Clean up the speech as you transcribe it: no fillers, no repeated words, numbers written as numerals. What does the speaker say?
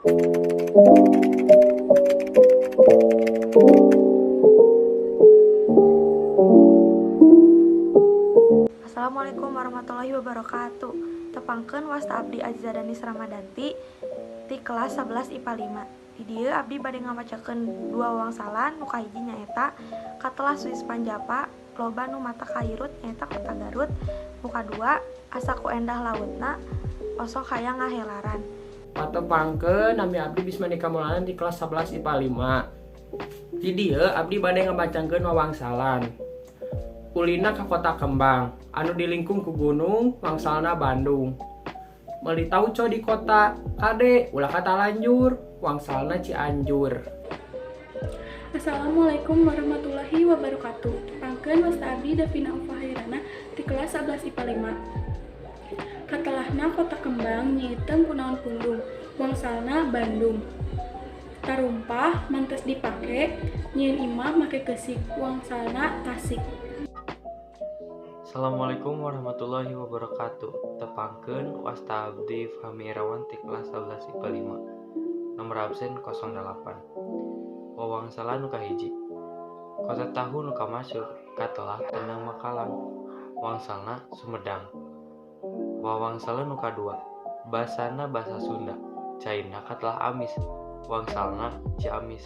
Assalamualaikum warahmatullahi wabarakatuh. Tepangkeun, wasta abdi Aziza Danis Ramadanti ti kelas 11 IPA 5. Di dieu abdi bade ngabacakeun dua wangsalan. Nu kahiji nyaeta katelah Suis Panjapa, loba nu matak kairut, nyaeta Kota Garut. Nu kadua, asa ku endah lautna, osok hayang ngahelaran. Patepangkeun, nami abdi Bismanika Maulana di kelas 11 IPA 5. Di dieu abdi bade ngabacakeun wawangsalan. Ulina ka Kota Kembang anu dilingkung ku gunung, wangsalna Bandung. Meuli tauco di kota, kade ulah katalanjur, wangsalna Cianjur. Assalamualaikum warahmatullahi wabarakatuh. Tepangkeun, wasta abdi Davina Ufahairana di kelas 11 IPA 5. Katelahna Kota Kembang nyiiteung kunaon pundung, wangsalna Bandung. Tarumpah mantes dipake nyieun imah make keusik, wangsalna Tasik. Assalamualaikum warahmatullahi wabarakatuh. Tepangkeun, wasta abdi Fahmi Irawan ti kelas 11 IPA 5. Nomor absen 08. Wawangsalan nu kahiji. Kota tahu nu kamasyhur katelah Tendang Makalang. Wangsalna Sumedang. Wawangsalan nu kadua. Basana basa Sunda. Caina katelah amis. Wangsalna Ciamis.